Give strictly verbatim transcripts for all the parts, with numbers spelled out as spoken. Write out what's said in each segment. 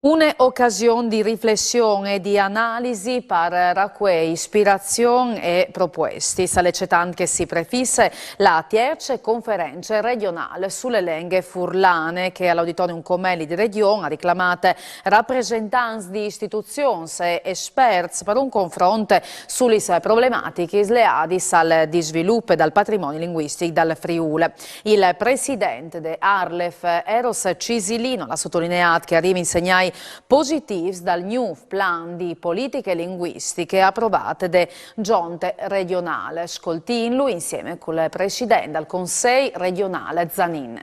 Une ocasion di riflession e di analisi par racuê ispirazion e propuestis. Al è cetant che si prefisse la tierce conference regjonâl su le lenghe furlane, che al Auditorium Comelli di Regjon à riclamât rapresentants di istituzions e esperts par un confront su lis problematichis leadis al disvilup dal patrimoni linguistic dal Friûl. Il president de ARLeF, Eros Cisilino, al à sotlineiât che a rivin segnâi positîfs dal gnûf plan di politiche linguistiche aprovât de Zonte Regjonâl. Scoltìnlu insiemi cul president dal Consei Regjonâl Zanin.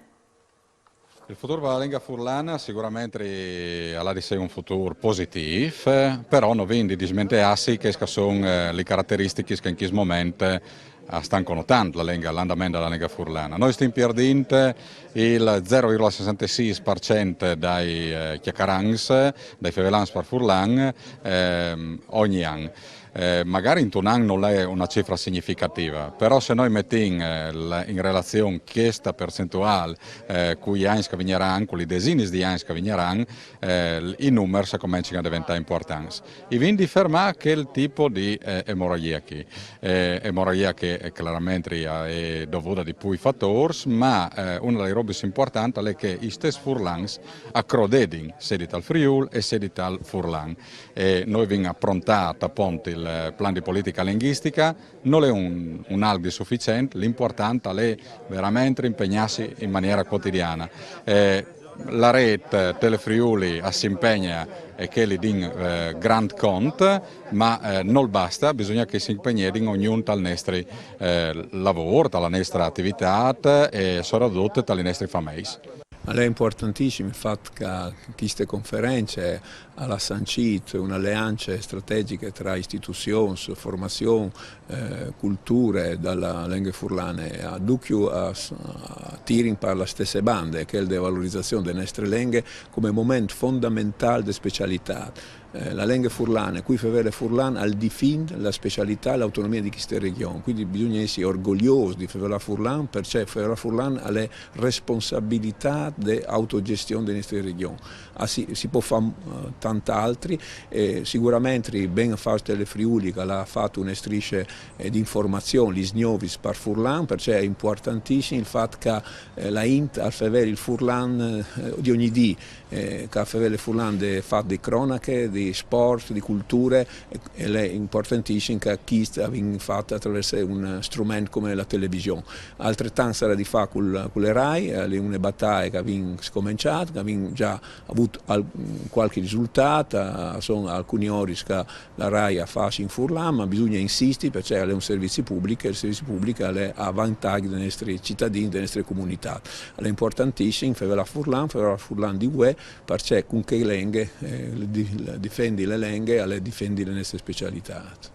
Il futûr de la lenga furlana siguramentri al à di sei un futûr positîf, però no vin di dismenteâsi chês che a son, eh, lis carateristichis che in chest moment, eh, a stan conotant la lenga, l'andament de la lenga furlana. Nô o stin pierdint il zero virgola sessantasîs par cent dai, eh, cjacarants, dai fevelants par furlan, ehm, ogni an. Eh, magari intun an nol è une cifre significative, però se nô metìn, eh, la, in relazion cheste percentuâl, eh, cui agns che a vignaran, cu lis desinis di agns che a vignaran, eh, i numers a comencin a deventâ impuartants. I vin di fermâ chel tip di, eh, emoragjie chi. Eh, emoragjie che, eh, claramentri e je dovude di plui fatôrs, ma, eh, une des robis impuartantis e je che i stes furlans a crodedin, sedi tal Friûl e sedi tal furlan. E nô o vin aprontât apont il plan di politiche linguistiche, nol è un, un alc di suficient, l'impuartant al è verementri impegnâsi in maniere cuotidiane. Eh, la rêt Telefriuli a si impegna e che li din, eh, grant cont, ma, eh, nol baste, bisugne che si impegnedin ognun tal nestri, eh, lavôr, ta la nestre ativitât e soredut ta lis nestris fameis. Al è impuartantissim il fat che cheste conference al à sancît une aleance strategjiche tra istituzions, formazion, eh, culture de la lenghe furlane. A ducju a, a tirin par la stesse bande, chel de valorizazion de nestre lenghe come moment fondamentâl de specialitât. Eh, la lenghe furlane, cui fevele furlan al difint la specialitât e la autonomie di cheste regjon. Cuindi bisugne jessi orgoliôs di fevelâ furlan, parcè fevelâ furlan al è responsabilitât de autogjestion de nestre regjon. Ah, si, si pues fâ, eh, tant altri, e siguramentri ben fâs Telefriuli che al à fat une strisce, eh, di informazion, lis gnovis par furlan, parcè al è impuartantissim il fat che, eh, la int al fevele il furlan, eh, di ogni dì, eh, che al fevele furlan de fat di cronache, di sport, di culture, e, e al è impuartantissim che chest al vegni fat a travers un strument come la television. Altretant al sarà di fâ cu la, cu la Rai, al è une bataie che a vin scomençât, che a vin za vût al-, cualchi risultât, a, a son alcunis oris che la Rai a fâs in furlan, ma bisugne insisti, parcè che al è un servizi public, e il servizi public al è a vantagj de nestri citadins, de nestre comunitât. Al è impuartantissim fevelâ furlan, fevelâ furlan di vuê, parcè che cun chê lenghe, eh, di-, difendi la lenghe al è difendi la nestre specialitât.